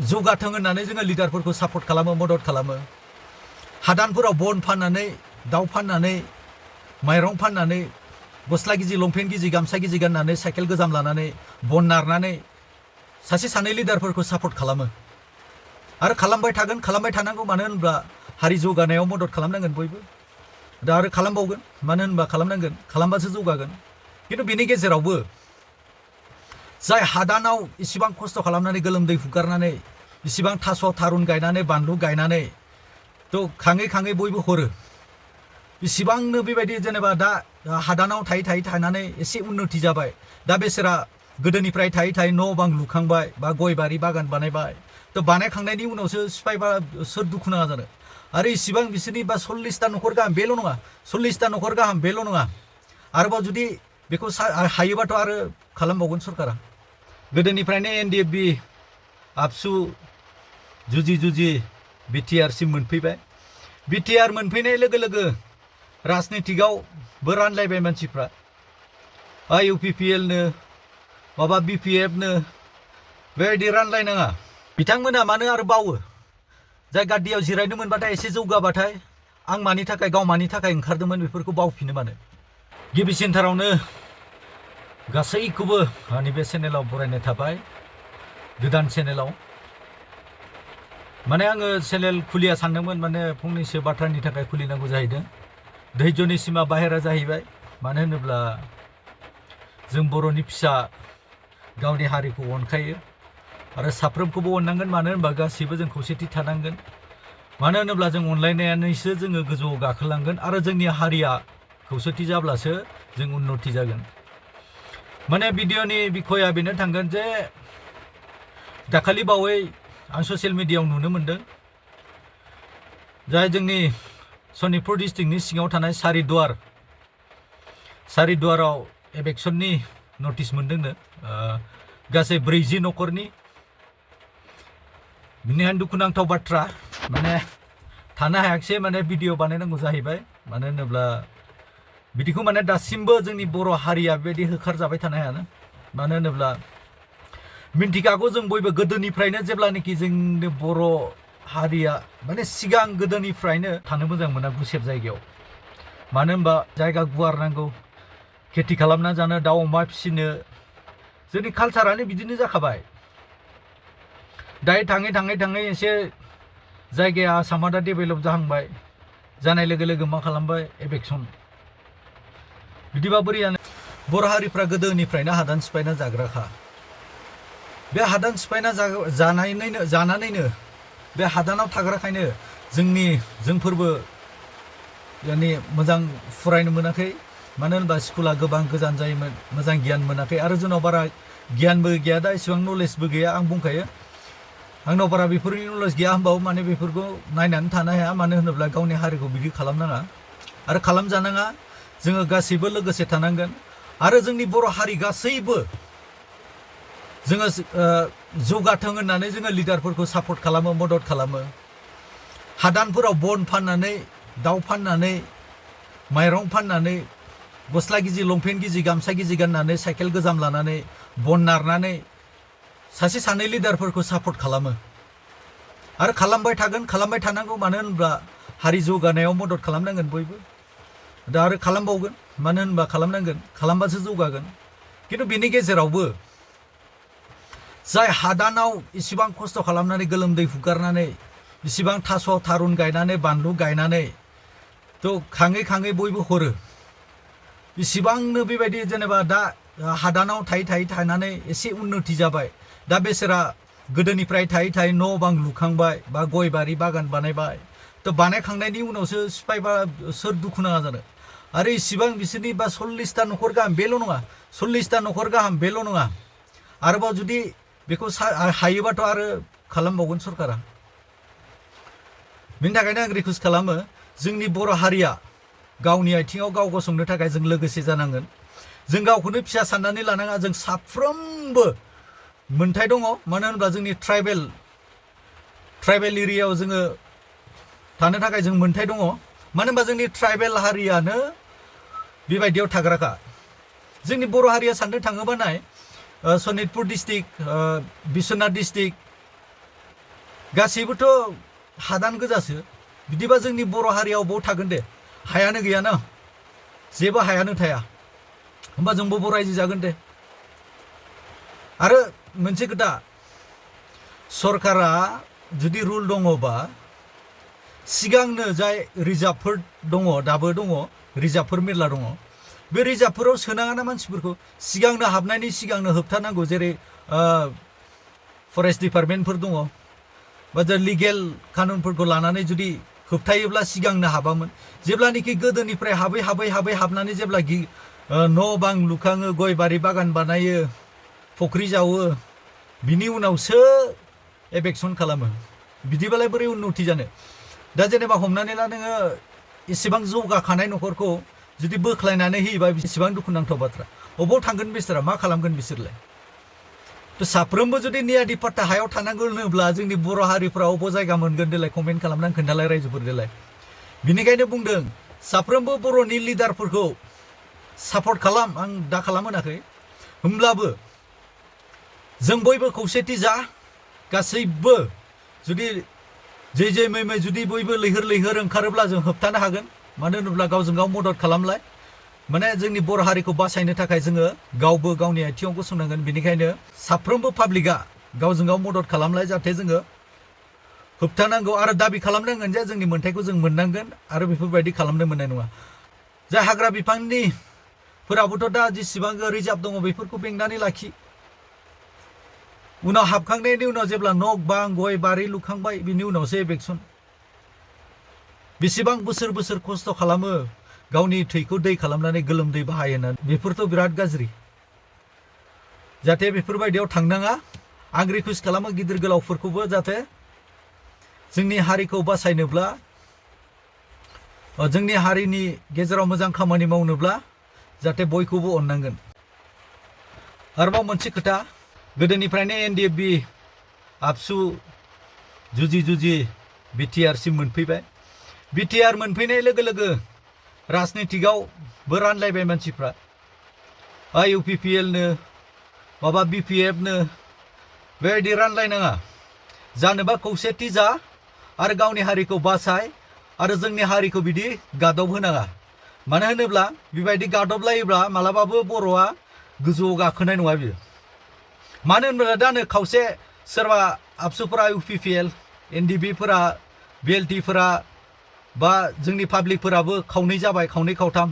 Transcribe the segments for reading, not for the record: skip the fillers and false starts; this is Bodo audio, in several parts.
जौगाथों होननानै जोङो लिडारफोरखौ सापर्ट खालामो मदद खालामो हादानफोराव बन फाननानै दाउ फाननानै माइरं फाननानै गस्ला गिजि लंपेन्ट गिजि गामसा गिजि गाननानै साइकेल गोजाम लानानै बन नारनानै सासे सानै लिडारफोरखौ सापर्ट खालामो आरो खालामबाय थागोन खालामबाय थानांगौ मानो होनब्ला हारि जौगानायाव मदद खालामनांगोन बयबो दा आरो खालामबावगोन मानो होनबा खालामनांगोन खालामबासो जौगागोन खिन्थु बेनि गेजेरावबो जाय हादानाव इसिबां खस्थ' खालामनानै गोलोमदै हुगारनानै इसिबां थास' थारुन गायनानै बानलु गायनानै थ' खाङै खाङै बयबो हरो इसिबांनो बेबायदि जेनेबा दा हादानाव थायै थानानै एसे उन्नति जाबाय दा बेसोरा गोदोनिफ्राय थायै न' बां लुखांबाय बा गय बारि बागान बानायबाय थ' बानायखांनायनि उनावसो सिफायबा सोर दुखु नाङा जानो आरो इसिबां बिसोरनि बा 40टा न'खर गाहाम बेल' नङा 40टा न'खर गाहाम बेल' नङा आरोबाव जुदि बेखौ हायोबाथ' आरो खालामबावगोन सरकारा गोदोनिफ्रायनो NDFB आबसु जुजि BTR सिम मोनफैबाय BTR मोनफैनाय लोगो लोगो राजनितिकआवबो रानलायबाय मानसिफ्रा UPPL नो माबा BPF नो बेबायदि रानलायनाङा बिथांमोना मानो आरो बावो जाय गादियाव जिरायनो मोनबाथाय एसे जौगाबाथाय आं मानि थाखाय गाव मानि थाखाय ओंखारदोंमोन बेफोरखौ बावफिनो मानो गिबिसिनथारावनो गासैखौबो आंनि बे चेनेलाव बरायनाय थाबाय गोदान चेनेलाव माने आङो चेनेल खुलिया सानदोंमोन माने फंनैसो बाथ्रानि थाखाय खुलिनांगौ जाहैदों धैर्यनि सिमा बाहेरा जाहैबाय मानो होनोब्ला जों बर'नि फिसा गावनि हारिखौ अनखायो आरो साफ्रोमखौबो अननांगोन मानो होनबा गासैबो जों खौसेथि थानांगोन मानो होनोब्ला जों अनलायनायानैसो जोङो गोजौआव गाखोलांगोन आरो जोंनि हारिया खौसेथि जाब्लासो जों उन्नति जागोन माने भिडिअनि बिखया बेनो थांगोन जे दाखालि बावै आं ससियेल मिडियायाव नुनो मोनदों जाय जोंनि सनितपुर डिस्ट्रिक्टनि सिङाव थानाय सारिदुवाराव एभेक्सननि नटिस मोनदोंनो गासै 40 न'खरनि बिनिहाय दुखुनांथाव बाथ्रा माने थानो हायाखिसै माने भिडिअ बानायनांगौ जाहैबाय मानो होनोब्ला बिदिखौ माने दासिमबो जोंनि बर' हारिया बेबायदि होखारजाबाय थानो हायाना मानो होनोब्ला मिन्थिखागौ जों बयबो गोदोनिफ्रायनो जेब्लानाखि जोंनि बर' हारिया माने सिगां गोदोनिफ्रायनो थानो मोजां मोना गुसेब जायगायाव मानो होनबा जायगा गुवार नांगौ खेथि खालामना जानो दाउ अमा फिसिनो जोंनि कालचारानो बिदिनो जाखाबाय दायो थाङै एसे जायगाया आसामा दा डेभेलप जाहांबाय जानाय लोगो लोगो मा खालामबाय एभेक्सन बिदिबा बोरैयानो बर' हारिफ्रा गोदोनिफ्रायनो हादान सिफायना जाग्राखा बे हादान सिफायना जानानैनो बे हादानाव थाग्राखायनो जोंफोरबो यानि मोजां फरायनो मोनाखै मानो होनबा स्कुला गोबां गोजान जायोमोन मोजां गियान मोनाखै आरो जोंनाव बारा गियानबो गैया दा एसेबां नलेजबो गैया आं बुंखायो आंनाव बारा बेफोरनि नलेज गैया होनबाबो माने बेफोरखौ नायनानै थानो हाया मानो होनोब्ला गावनि हारिखौ बिदि खालामनाङा आरो खालामजानाङा जोङो गासैबो लोगोसे थानांगोन आरो जोंनि बर' हारि गासैबो जोङो जौगाथों होननानै जोङो लिडारफोरखौ सापर्ट खालामो मदद खालामो हादानफोराव बन फाननानै दाउ फाननानै माइरं फाननानै गस्ला गिजि लंपेन्ट गिजि गामसा गिजि गाननानै साइकेल गोजाम लानानै बन नारनानै सासे सानै लिडारफोरखौ सापर्ट खालामो आरो खालामबाय थागोन खालामबाय थानांगौ मानो होनब्ला हारि जौगानायाव मदद खालामनांगोन बयबो दा आरो खालामबावगोन मानो होनबा खालामनांगोन खालामबासो जौगागोन खिन्थु बेनि गेजेरावबो जाय हादानाव इसिबां खस्थ' खालामनानै गोलोमदै हुगारनानै इसिबां थास' थारुन गायनानै बानलु गायनानै थ' खाङै बयबो हरो इसिबांनो बेबायदि जेनेबा दा हादानाव थायै थानानै एसे उन्नति जाबाय दा बेसोरा गोदोनिफ्राय थायै न' बां लुखांबाय बा गय बारि बागान बानायबाय थ' बानायखांनायनि उनावसो सिफायबा सोर दुखु नाङा जानो आरो इसिबां बिसोरनि बा 40टा न'खर गाहाम बेल' नङा 40टा न'खर गाहाम बेल' नङा आरोबाव जुदि बेखौ हायोबाथ' आरो खालामबावगोन सरकारा बिनि थाखायनो आं रिकुवेस्ट खालामो जोंनि बर' हारिया गावनि आथिङाव गाव गसंनो थाखाय जों लोगोसे जानांगोन जों गावखौनो फिसा साननानै लानाङा जों साफ्रोमबो मोन्थाय दङ मानो होनब्ला जोंनि ट्राइबेल एरियायाव जोङो थानो थाखाय जों मोन्थाय दङ मानो होनबा जोंनि ट्राइबेल हारियानो बेबायदियाव थाग्राखा जोंनि बर' हारिया साननो थाङोबा नाय सनितपुर डिस्ट्रिक्ट बिश्वनाथ डिस्ट्रिक्ट गासैबोथ' हादान गोजासो बिदिबा जोंनि बर' हारियाव बाव थागोन दे हायानो गैयाना जेबो हायानो थाया होमबा जों बबाव रायजो जागोन दे आरो मोनसे खोथा सरकारा जुदि रुल दङबा सिगांनो जाय रिजार्भफोर दङ दाबो दङ रिजार्भफोर मेरला दङ बे रिजार्भफोराव सोनाङाना मानसिफोरखौ सिगांनो हाबनायनि सिगांनो होबथानांगौ जेरै फरेस्ट डिपार्टमेन्टफोर दङ बा दा लिगेल कानुनफोरखौ लानानै जुदि होबथायोब्ला सिगांनो हाबामोन जेब्लानोखि गोदोनिफ्राय हाबै हाबनानै जेब्ला न' बां लुखाङो गय बारि बागान बानायो फुख्रि जावो बिनि उनावसो एभेक्सन खालामो बिदिबालाय बोरै उन्नति जानो दा जेनेबा हमनानै ला नोङो एसेबां जौगाखानाय न'खरखौ जुदि बोख्लायनानै होयोबा बेसेबां दुखुनांथाव बाथ्रा अबाव थांगोन बिसोरा मा खालामगोन बिसोरलाय तो साफ्रोमबो जुदि नियादि पाट्टा हायाव थानांगौ होनोब्ला जोंनि बर' हारिफ्रा अबाव जायगा मोनगोन देलाय कमेन्ट खालामनानै खोन्थालाय रायजोफोर देलाय बिनिखायनो बुंदों साफ्रोमबो बर'नि लिडारफोरखौ सापर्ट खालाम आं दा खालामहोनाखै होमब्लाबो जों बयबो खौसेथि जा गासैबो जुदि जै मै जुदि बयबो लैहोर ओंखारोब्ला जों होबथानो हागोन मानो होनोब्ला गावजों गाव मदद खालामलाय माने जोंनि बर' हारिखौ बासायनो थाखाय जोङो गावबो गावनि आथिङाव गसंनांगोन बेनिखायनो साफ्रोमबो पाब्लिकआ गावजों गाव मदद खालामलाय जाहाथे जोङो होबथानांगौ आरो दाबि खालामनांगोन जे जोंनि मोन्थायखौ जों मोननांगोन आरो बेफोरबायदि खालामनो मोननाय नङा जाय हाग्रा बिफांनि फोराबोथ' दा जेसेबां रिजार्भ दङ बेफोरखौ बेंनानै लाखि उनाव हाबखांनायनि उनाव जेब्ला न' बां गय बारि लुखांबाय बिनि उनावसो एभेक्सन बेसेबां बोसोर खस्थ' खालामो गावनि थैखौ दै खालामनानै गोलोमदै बाहायनानै बेफोरथ' बिराद गाज्रि जाहाथे बेफोरबायदियाव थांनाङा आं रिकुवेस्ट खालामो गिदिर गोलावफोरखौबो जाहाथे जोंनि हारिखौ बासायनोब्ला जोंनि हारिनि गेजेराव मोजां खामानि मावनोब्ला जाहाथे बयखौबो अननांगोन आरोबाव मोनसे खोथा गोदोनिफ्रायनो एनडिएफबि आबसु जुजि बिटिआर सिम मोनफैबाय बिटिआर मोनफैनाय लोगो लोगो राजनितिकआवबो रानलायबाय मानसिफ्रा इउपिपिएलनो माबा बिपिएफनो बेबायदि रानलायनाङा जानोबा खौसेथि जा आरो गावनि हारिखौ बासाय आरो जोंनि हारिखौ बिदि गादब होनाङा मानो होनोब्ला बेबायदि गादबलायोब्ला मालाबाबो बर'आ गोजौआव गाखोनाय नङा बियो मानो होनोब्ला दानो खावसे सोरबा आबसुफोरा इउपिपिएल एनडिबिफोरा बिएलटिफोरा बा जोंनि पाब्लिकफोराबो खावनै जाबाय खावनै खावथाम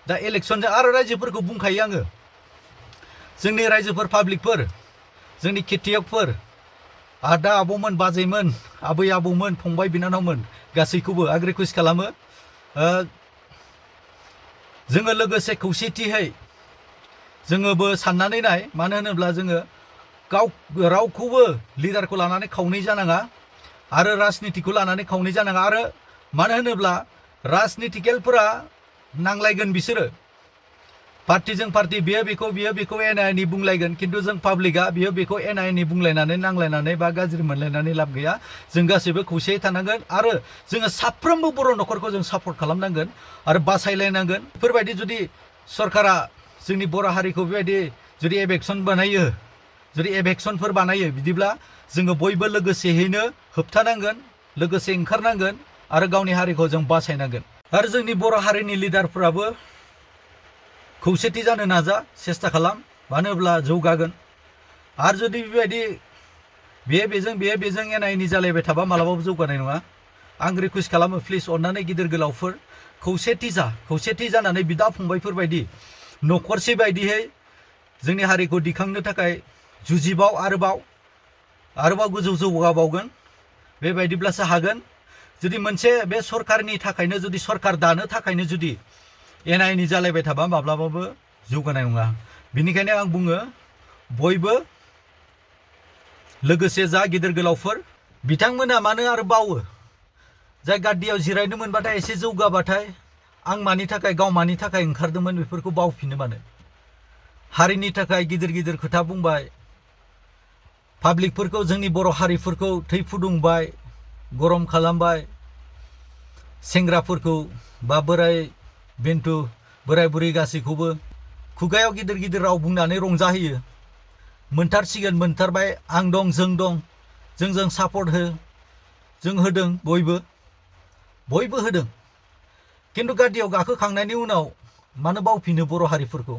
दा इलेक्सनजों आरो रायजोफोरखौ बुंखायो आङो जोंनि रायजोफोर पाब्लिकफोर जोंनि खेथियकफोर आदा आबौमोन बाजैमोन आबै आबौमोन फंबाय बिनानावमोन गासैखौबो आं रिकुवेस्ट खालामो जोङो लोगोसे खौसेथियै जोङोबो साननानै नाय मानो होनोब्ला जोङो रावखौबो लिडारखौ लानानै खावनै जानाङा आरो राजनितिखौ लानानै खावनै जानाङा आरो मानो होनोब्ला राजनितिकेलफोरा नांलायगोन बिसोरो पार्टिजों पार्टि बियो बेखौ एना एनि बुंलायगोन खिन्थु जों पाब्लिकआ बियो बेखौ एना एनि बुंलायनानै नांलायनानै बा गाज्रि मोनलायनानै लाब गैया जों गासैबो खौसेयै थानांगोन आरो जोङो साफ्रोमबो बर' न'खरखौ जों सापर्ट खालामनांगोन आरो बासायलायनांगोन बेफोरबायदि जुदि सरकारा जोंनि बर' हारिखौ बेबायदि जुदि एभेक्सनफोर बानायो बिदिब्ला जोङो बयबो लोगोसेयैनो होबथानांगोन लोगोसे ओंखारनांगोन आरो गावनि हारिखौ जों बासायनांगोन आरो जोंनि बर' हारिनि लिडारफोराबो खौसेथि जानो नाजा सेस्था खालाम मानो होनब्ला जौगागोन आरो जुदि बेबायदि बेजों एना एनि जालायबाय थाबा मालाबाबो जौगानाय नङा आं रिकुवेस्ट खालामो प्लिज अननानै गिदिर गोलावफोर खौसेथि जानानै बिदा फंबायफोर बायदि न'खरसे बायदियै जोंनि हारिखौ दिखांनो थाखाय जुजिबाव आरोबाव गोजौ जौगाबावगोन बेबायदिब्लासो हागोन जुदि मोनसे बे सरकारनि थाखायनो जुदि सरकार दानो थाखायनो जुदि एना एनि जालायबाय थाबा माब्लाबाबो जौगानाय नङा बिनिखायनो आं बुङो बयबो लोगोसे जा गिदिर गोलावफोर बिथांमोना मानो आरो बावो जाय गाद्दियाव जिरायनो मोनबाथाय एसे जौगाबाथाय आं मानि थाखाय गाव मानि थाखाय ओंखारदोंमोन बेफोरखौ बावफिनो मानो हारिनि थाखाय गिदिर खोथा बुंबाय पाब्लिकफोरखौ जोंनि बर' हारिफोरखौ थै फुदुंबाय गरम खालामबाय सेंग्राफोरखौ बा बोराय बेन्थु बोराय बुरै गासैखौबो खुगायाव गिदिर राव बुंनानै रंजाहोयो मोनथारसिगोन मोनथारबाय आं दं जों दं जोंजों सापर्ट हो जों होदों बयबो होदों खिन्थु गादियाव गाखोखांनायनि उनाव मानो बावफिनो बर' हारिफोरखौ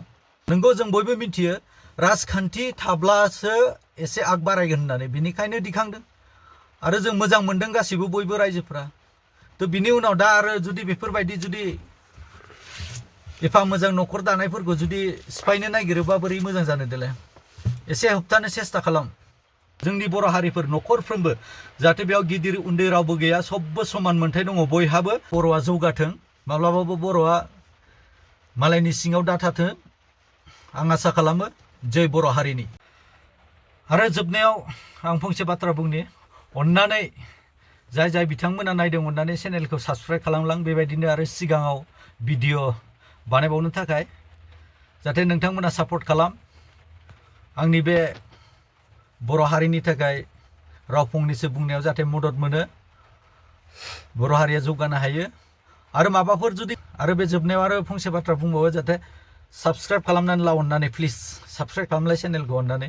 नोंगौ जों बयबो मिथियो राजखान्थि थाब्लासो एसे आग बारायगोन होननानै बिनिखायनो दिखांदों आरो जों मोजां मोनदों गासिबो बयबो रायजोफ्रा तो बिनि उनाव दा आरो जुदि बेफोरबायदि जुदि एफा मोजां न'खर दानायफोरखौ जुदि सिफायनो नागिरोबा बोरै मोजां जानो देलाय एसे होबथानो सेस्था खालाम जोंनि बर' हारिफोर न'खरफ्रोमबो जाहाथे बेयाव गिदिर उन्दै रावबो गैया सबबो समान मोनथाय दङ बयहाबो बर'आ जौगाथों माब्लाबाबो बर'आ मालायनि सिङाव दाथाथों आं आसा खालामो जय बर' हारिनि आरो जोबनायाव आं फंसे बाथ्रा बुंनि अन्नानै जाय बिथांमोना नायदों अन्नानै चेनेलखौ साबस्क्राइब खालामलां बेबायदिनो आरो सिगाङाव भिडिअ बानायबावनो थाखाय जाहाथे नोंथांमोना सापर्ट खालाम आंनि बे बर' हारिनि थाखाय राव फंनैसो बुंनायाव जाहाथे मदद मोनो बर' हारिया जौगानो हायो आरो माबाफोर जुदि आरो बे जोबनायाव आरो फंसे बाथ्रा बुंबावो जाहाथे साबस्क्राइब खालामनानै ला अन्नानै प्लिज साबस्क्राइब खालामलाय चेनेलखौ अन्नानै